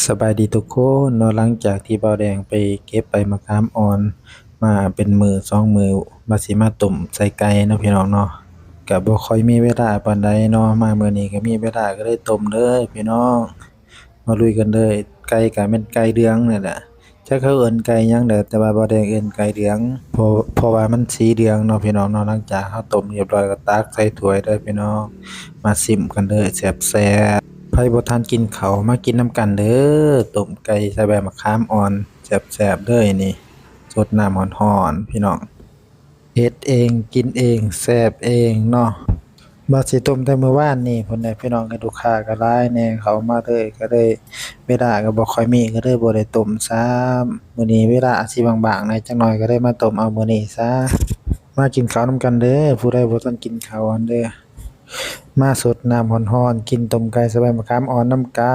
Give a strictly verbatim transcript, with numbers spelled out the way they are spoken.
สบายดีทุกคนเนาะ หลังจากที่บ่าวแดงไปเก็บใบมะขามอ่อนมาเป็นมื้อสองมื้อ ว่าสิมาต้มใส่ไก่เนาะพี่น้องเนาะ ก็บ่ค่อยมีเวลาปานใดเนาะ มามื้อนี้ก็มีเวลาก็เลยต้มเลยพี่น้อง มาลุยกันเลย ไก่ก็แม่นไก่เหลืองนี่แหละ จักเขาเอิ้นไก่หยังแหละ แต่ว่าบ่าวแดงเอิ้นไก่เหลือง เพราะ เพราะว่ามันสีเหลืองเนาะพี่น้องเนาะ หลังจากเราต้มเรียบร้อยก็ตักใส่ถ้วยเด้อพี่น้อง มาซิมกันเด้อ แซ่บๆ ไผบ่ทันกินข้าวมากินนำกันเด้อ ต้มไก่ใส่ใบมะขามอ่อน แซ่บๆ เด้อนี่ สดน้ำฮ้อนๆ พี่น้อง เฮ็ดเองกินเองแซ่บเองเนาะ ว่าสิต้มแต่มื้อวานนี่พุ้นแหละพี่น้อง ก็ลูกค้าก็หลายแหน่ เข้ามาเลย ก็เลยเวลาก็บ่ค่อยมี ก็เลยบ่ได้ต้มซ้ำ มื้อนี้เวลาอาจสิบางๆ แหน่จักหน่อย ก็เลยมาต้มเอามื้อนี้ซะ มากินข้าวนำกันเด้อ ผู้ใดบ่ทันกินข้าวหั้นเด้อ มาสดน้ำฮ้อนๆ กินต้มไก่ใส่ใบมะขามอ่อนนำกัน